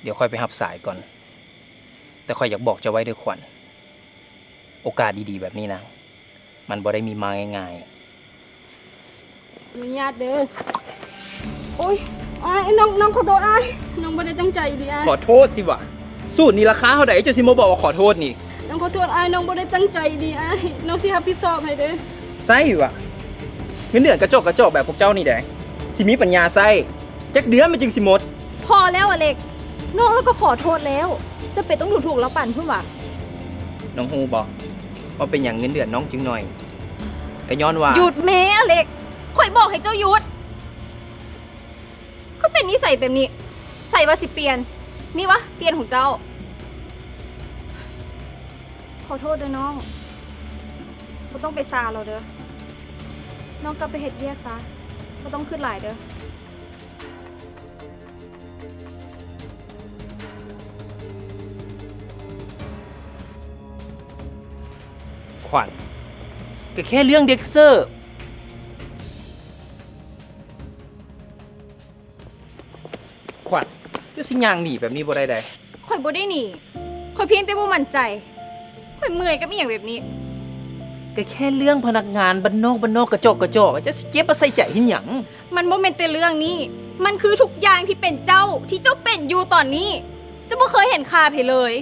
ດຽວຂ້ອຍໄປຮັບສາຍກ່ອນ. ແຕ່ຂ້ອຍຢາກບອກເຈົ້າໄວ້ເດີຂວັນ, ໂອກາດດີໆແບບນີ້ນະ ມັນບໍ່ໄດ້ມີມາງ່າຍໆ. ອະນຸຍາດເດີ. ໂອ້ຍ ອ້າຍ ນ້ອງ ນ້ອງຂໍໂທດອ້າຍ, ນ້ອງບໍ່ໄດ້ຕັ້ງໃຈອີ່ຫຼີອ້າຍ. ຂໍໂທດຊິວະ? ສູດນີ້ລາຄາເທົ່າໃດ ເຈົ້າຊິມາບອກວ່າຂໍໂທດນີ້? ນ້ອງຂໍໂທດອ້າຍ, ນ້ອງບໍ່ໄດ້ຕັ້ງໃຈອີ່ຫຼີອ້າຍ, ນ້ອງຊິຮັບຜິດຊອບໃຫ້ເດີ. ໃຊ້ວະ? ເງິນເດືອນກະຈອກກະຈອກແບບພວກເຈົ້ານີ້ໃດ ຊິມີປັນຍາໃຊ້? ຈັກເດືອນມັນຈຶ່ງຊິໝົດ? ພໍແລ້ວອາເລັກ, ນ້ອງລາວກໍຂໍໂທດແລ້ວ, ຈຳເປັນຕ້ອງດູຖູກລາວປານພຸ້ນຫວາ? ນ້ອງຮູ້ບໍ່ ວ່າເປັນຫຍັງເງິນເດືອນນ້ອງຈຶ່ງໜ້ອຍ? ກະຍ້ອນວ່າ ຢຸດແມ້ອາເລັກ, ຂ້ອຍບອກໃຫ້ເຈົ້າຢຸດ. ກໍເປັນນິໄສແບບນີ້, ໃສວ່າຊິປ່ຽນ? ນີ້ວະ ປ່ຽນຂອງເຈົ້າ. ຂໍໂທດເດີນ້ອງ, ບໍ່ຕ້ອງໄປຊາລາວເດີ. ນ້ອງກັບໄປເຮັດວຽກຊະ, ບໍ່ຕ້ອງຄິດຫຼາຍເດີ. ຂວັນ, ກໍແຄ່ເລື່ອງເດັກເສີບ. ຂວັນ, ເຈົ້າຊິຍ່າງໜີແບບນີ້ບໍ່ໄດ້ໃດ. ຂ້ອຍບໍ່ໄດ້ໜີ, ຂ້ອຍພຽງແຕ່ບໍ່ໝັ້ນໃຈ. ຂ້ອຍເມື່ອຍກັບອີ່ຫຍັງແບບນີ້. ກໍແຄ່ເລື່ອງພະນັກງານບ້ານນອກບ້ານນອກກະຈອກກະຈອກ, ເຈົ້າຊິເກັບມາໃສ່ໃຈເຮັດຫຍັງ? ມັນບໍ່ແມ່ນແຕ່ເລື່ອງນີ້, ມັນຄືທຸກຢ່າງທີ່ເປັນເຈົ້າ, ທີ່ເຈົ້າເປັນຢູ່ຕອນນີ້. ເຈົ້າບໍ່ເຄີຍເຫັນຄ່າໃຜເລີຍ,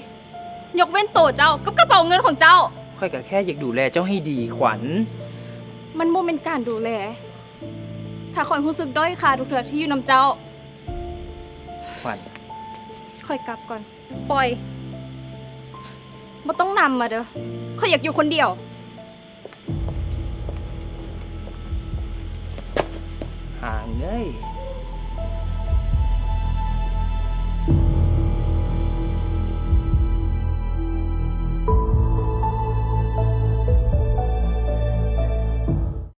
ຍົກເວັ້ນໂຕເຈົ້າກັບກະເປົາເງິນຂອງເຈົ້າ. ຂ້ອຍກໍແຄ່ຢາກດູແລເຈົ້າໃຫ້ດີ, ຂວັນ. ມັນບໍ່ແມ່ນການດູແລ. ຖ້າຂ້ອຍຮູ້ສຶກດ້ອຍຄ່າທຸກເທື່ອທີ່ຢູ່ນຳເຈົ້າ. ຂວັນ, ຂ້ອຍກັບກ່ອນ. ປ່ອຍ. ບໍ່ຕ້ອງນຳມາເດີ. ຂ້ອຍຢາກຢູ່ຄົນດຽວ. ຫາເງີຍ.